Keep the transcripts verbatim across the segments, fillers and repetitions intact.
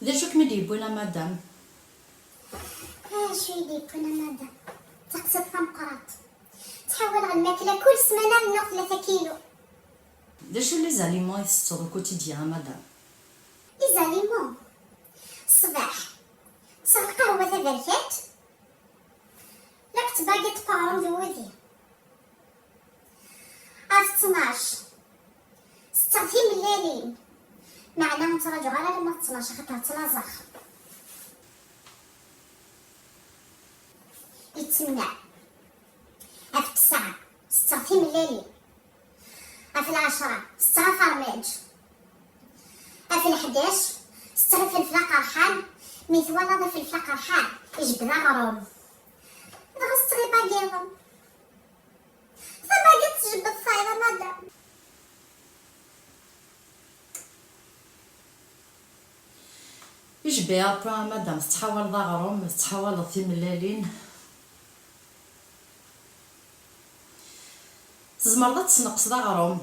D acu kem-id-yewwin a madam? Acu i d-yewwin a madam? D taqsiṭ tameqqrant. Ttḥawaleɣ lmakla kul ssmana, rennuɣ tlata kilu. D acu les aliments i tettetteḍ au quotidien a madam? Les aliments? Ṣṣbeḥ, ttesseɣ lqahwa taberkant, la kett baguette paron d wudi. Ɣef ttnac, setteɣ timellalin, meɛna ur ttraǧuɣ ara alamma d ttnac axaṭer ttlaẓeɣ. Ittemneɛ. Ɣef ttesɛa, setteɣ timellalin. Ɣef lɛecṛa, setteɣ afermaj. Ɣef leḥdac, setteɣ ifelfel aqerḥan. Mi twalaḍ ifelfel aqerḥan, ijebbed aɣrum. Dɣa setteɣ ibagiḍen. Tabagiṭ tjebbed tayeḍ a madam. Ijebbiɛ apa a madam, tettḥawaleḍ aɣrum, tettḥawaleḍ timellalin. Tzemreḍ ad tesneqseḍ aɣrum.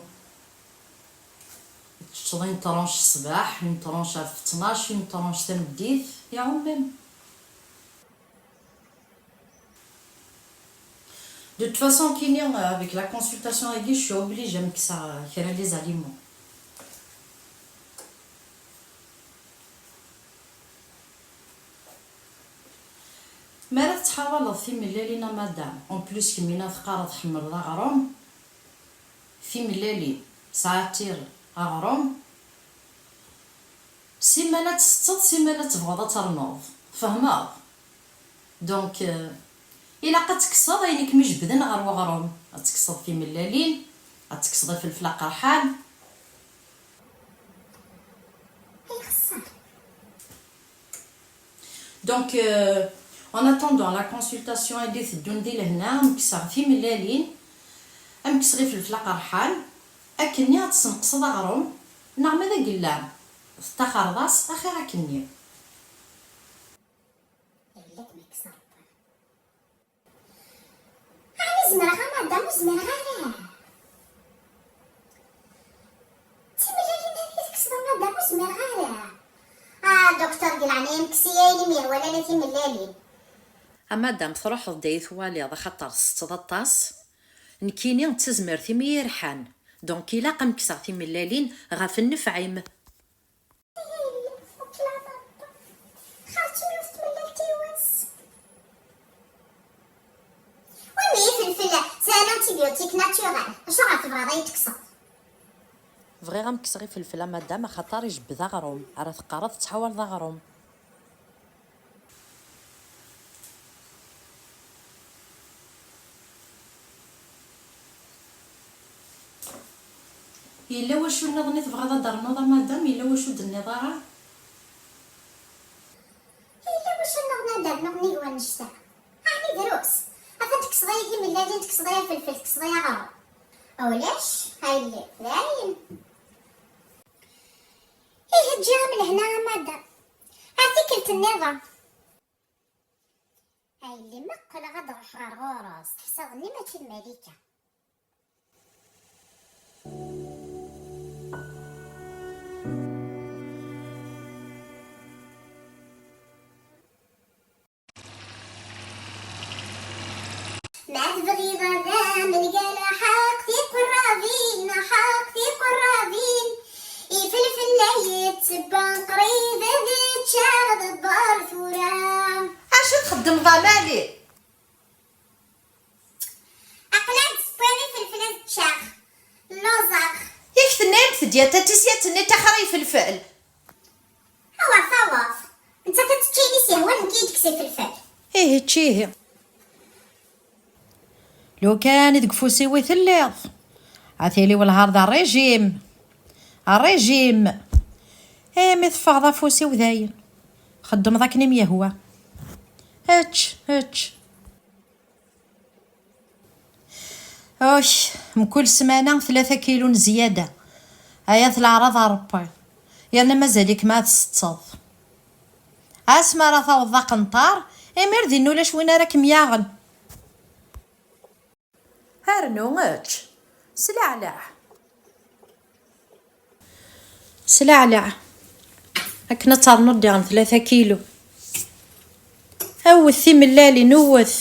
Teččeḍ une tranche ṣṣbeḥ, une tranche ɣef ttnac, une tranche tameddit, iɛummen. De toute façon, kini, euh, avec la consultation-agi, je suis obligée ad m-kkseɣ, euh, kra les aliments. Mi ara tettḥawaleḍ timellalin a madam, en plus kemmini teqqareḍ tḥemmleḍ aɣrum, timellalin, ça attire aɣrum. Simmal ad tsetteḍ, simmal ad tebɣuḍ ad ternuḍ. Tfehmeḍ? Donc, euh, ilaq ad tekkseḍ ayen i kem-ijebbden ɣer weɣrum. Ad tekkseḍ timellalin, ad tekkseḍ ifelfel aqerḥan. Ayɣer? Donc, euh, en attendant la consultation i d-iteddun di lehna, ad m-kkseɣ timellalin, ad m-kkseɣ ifelfel aqerḥan, akkenni ad tesneqseḍ aɣrum, neɣ ma d agella tettaxreḍ-as, axir akkenni. Yella-k ma kkseɣ. Ɛni zemreɣ a madam? Ur zmireɣ ara. Timellalin ad iyi-tekkseḍ a madam, ur zmireɣ ara. Ah, docteur, di leɛnaya-m kkes-iyi ayen i m-yehwan ala timellalin. A madam, truḥeḍ-d ay twaliḍ, axaṭer tsetteḍ aṭas. Nekkini d tazmert-im i yi-irḥan. Donc, ilaq ad m-kkseɣ timellalin ɣef nnfeɛ-im. Xerǧ mi ur tettmellal tiwas. Wami ifelfel, c'est un antibiotique naturel. Acuɣer tebɣiḍ ad yi-tekkseḍ? Bɣiɣ ad m-kkseɣ ifelfel a madam, axaṭer ijebbed aɣrum. Ara teqqareḍ tettḥawaleḍ aɣrum. Yella wacu nniḍen i tebɣiḍ ad d-ternuḍ a madam? Yella wacu ur d-tenniḍ ara? Yella wacu nniḍen ad d-rnuɣ nnig wannect-a? Ɛni drus? Atan tekkseḍ-iyi timellalin, tekkseḍ-iyi afelfel, tekkseḍ-iyi aɣrum. Ulac, a yelli, dayen. Ihi ǧǧiɣ-am lehna a madam. Ar tikkelt nniḍen. A yelli, ma qqleɣ ad d-ruḥeɣ ɣer ɣur-s, teḥṣiḍ-nni mačči d Malika. Ma tebɣiḍ ad am-ngal aḥeqq tiqerrabin, aḥeqq tiqerrabin, ifelfel la yettebban qrib ad ččeɣ ḍebber tura. Acu txeddmeḍ a Mali? Aql-aɣ d-sewwiɣ ifelfel ad ččeɣ. Lluẓeɣ. Yak tenna-yam tedyaṭ-a d tisyat-nni ttaxer ifelfel. Awer taweḍ. Nettat ad tečč ayen i s-yehwan, nekk i yi-d-tekkes ifelfel. Ihi čč ihi. Lukan deg ufus-iw i telliḍ, a tili welhaṛ d rrijim. Rrijim. Imi teffɣeḍ afus-iw dayen. Xeddmeḍ akken i m-yehwa. Ečč, ečč. Uy, mkul ssmana tlata kilu n zzyada. Ay at leɛraḍ a Ṛebbi, yerna mazal-ikem ad tsetteḍ. Asmi ara taweḍ d aqenṭar, imir din ulac win ara kem-yaɣen. Rnu ečč, slaɛlaɛ. Slaɛlaɛ. Akken ad ternuḍ diɣen tlata kilu. Awet timellalin, uwet.